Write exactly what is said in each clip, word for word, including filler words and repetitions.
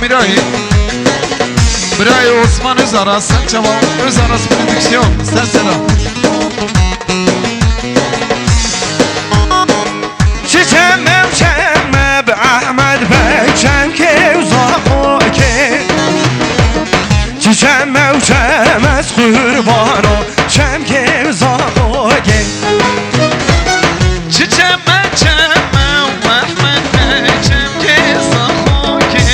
Mirayê. Birayê Osman Özaras, ser çava Özaras Prodüksiyon, ser sera. Çi çeme û çeme bi Ehmed Beg, çemkê û zaxokê. Çi çeme û çeme ez qurbano, çemkê û zaxokê. Çi çeme çeme û Ehmed Beg, çemkê zaxokê.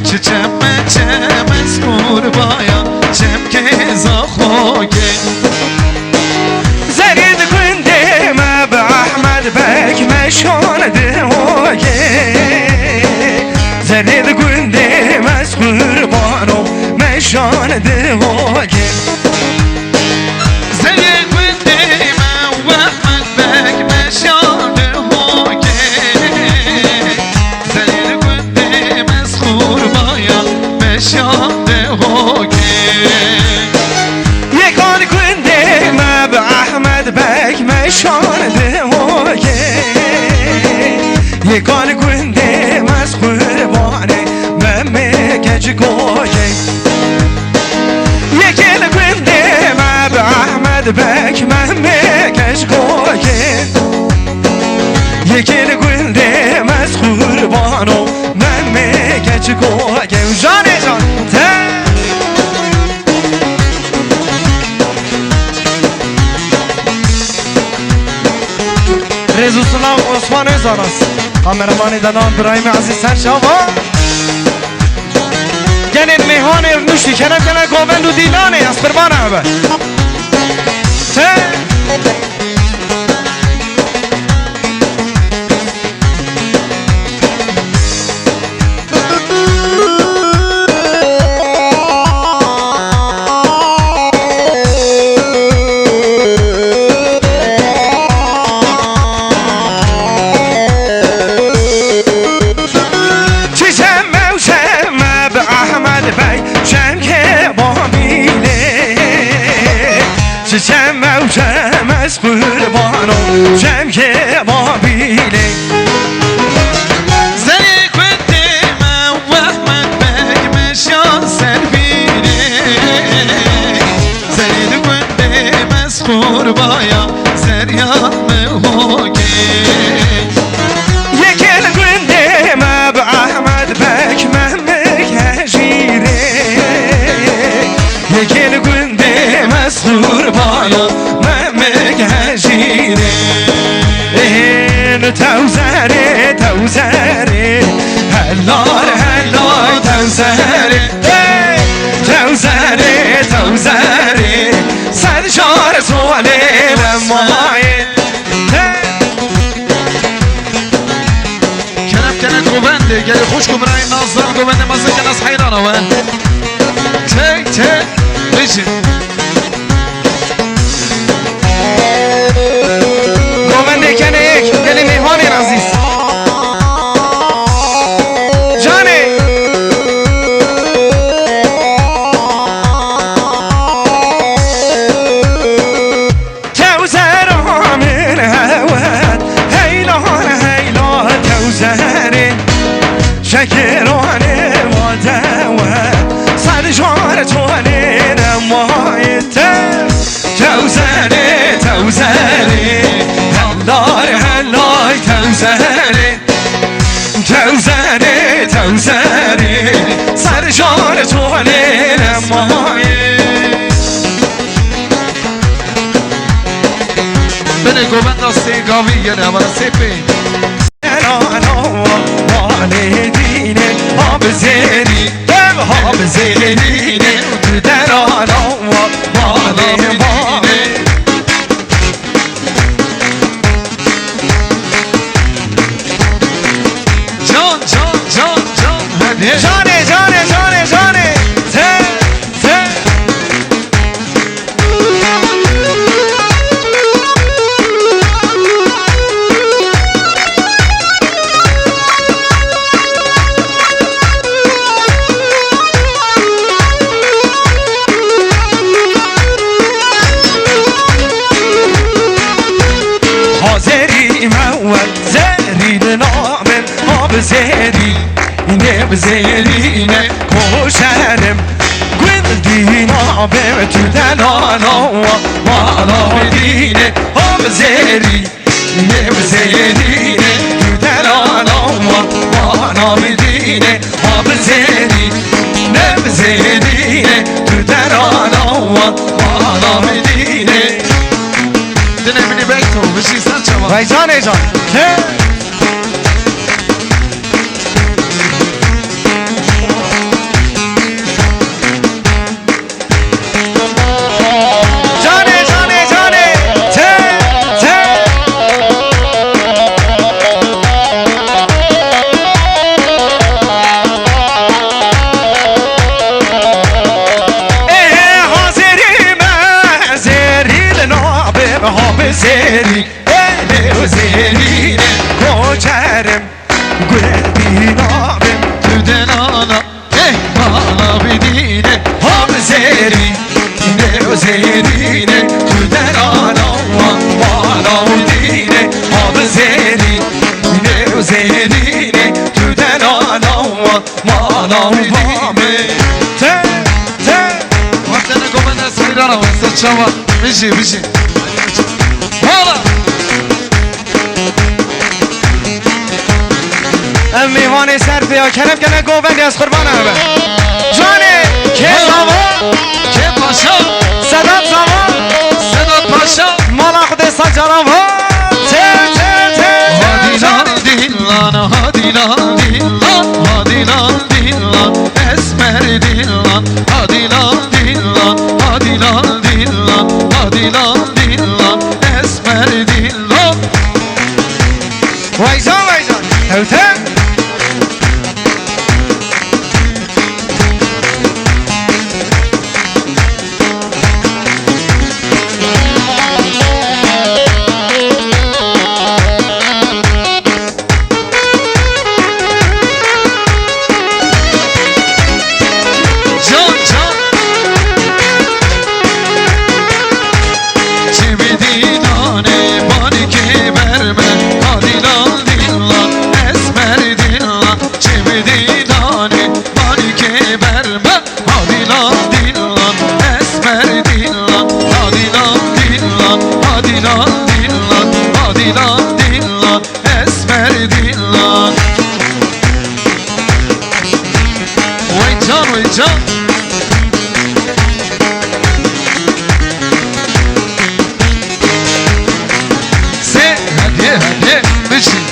Çi çeme çeme ez qurbaya, çemkê zaxokê. Zerê di gundê me bi Ehmed Beg meşan di hogê. Zerê di gundê me ez qurbano meşan di hogê. Zerê gundê me û Ehmed Beg meşan di hogê. Zerê gundê me ez qurbaya meşan di hogê. Yekan gundê me bi Ehmed Beg meşan di hogê. Yekan gundê me ez qurbanê Memê Keçikokê. Yekê li gundê me bi Ehmed Beg Memê Keçikokê. Yekê li gundê me ez qurbano Memê Keçikokê. Û canê can te. Rêz û silav Osman Özaras. Kameramanê denan Birahîmê Ezîz Serçava. Gelên mêhanê nuştî kerem kene govend û dîlanê ez qurban ebe. Te. Çi çeme û çeme bi Ehmed Bey, çemkê Babîlê. Çi çeme û çeme ez qurbano, çemkê Babîlê. Zerê gundê me û Ehmed Beg meşan ser bîrê. Zerê di gundê me ez qurbaya, zerya me hokê. Yekê li gundê me bi Ehmed Beg Memik hejîrê. Yekê li gundê me ez qurbano Memik hejîrê. Ê, tewzerê, tewzerê, helal, helal, tewzerê. Hey! Tewzerê, tewzerê, ser jar solê lemayê. Hey! Kerem kene govendê, gelê xwişk û birayê Nazan govendê mezin kene, ez heyran awe. Tey, tey, bêjin. Govendê kene yek, gelê mêvanên ezîz. Canê. Tewzera min hewet, heylan heyla tewzerê. Şekiranê ma dewet, ser jar tolê nemayê te. Tewzerê, tewzerê, helal helal tewzerê. Tewzerê, tewzerê, ser jar tolê nemayê. Belê govenda sê gavî gelê, hevala sê pê. Derana wa, walê dînê, ha bi zêrî, ev ha bi zêrî, derana wa, walê dînê. Can, can, can, can. Hadi. Canê, canê, canê, canê. Te, te. Hazerî me we zerî li namin, ma bi zerî. Înê Zêrîne koçerim, gundî nabim tu delala wa, wa nabidîne, ha bi zêrî, ne bi zêrîne, tu delala wa, wa nabidîne, ha bi zêrî, ne bi zêrîne, tu delala wa, wa nabidîne. Dilê min ê bek to, bijî ser çavan. Vay canê can. He? Canê, canê, canê. Te, te. Ehe, hazirî me, zêrî li nabê me, ha bi zêrî. Ê, lê û zêrî ne koçerim. Gundî nabim tu delala, eh, bala bidîne, ha bi zêrî, ne û zêrîne, tu delala, wa, bala bidîne, ha bi zêrî, ne û zêrîne, tu delala, wa, bala bidîne. Te, te. Wextene gome ne seyrana, wexte çawa, bijî, bijî. Hala. Em mêvanê ser pêya kerem kene govendê ez qurbana be. Canê, kê zava? Kê paşa? Sedat zava? Sedat paşa. Mala Xwedê sed caran va. Çev, çev, çev, çev. Hadi lan dillan, hadi lan dillan, hadi lan dillan, esmer dillan, hadi lan dillan, hadi lan dillan, hadi lan dillan, esmer dillan. Vay can, vay can. Hewte. Can, can. Çi bi dîlanê balikê berme, ha dîlan dîlan, esmer dîlan. Çi bi dîlanê balikê berme, ha dîlan dîlan, esmer dîlan. Ha dîlan dîlan, ha dîlan dîlan, ha dîlan dîlan, esmer dîlan. Wey can, wey can. Se, hadi, hadi, biçin.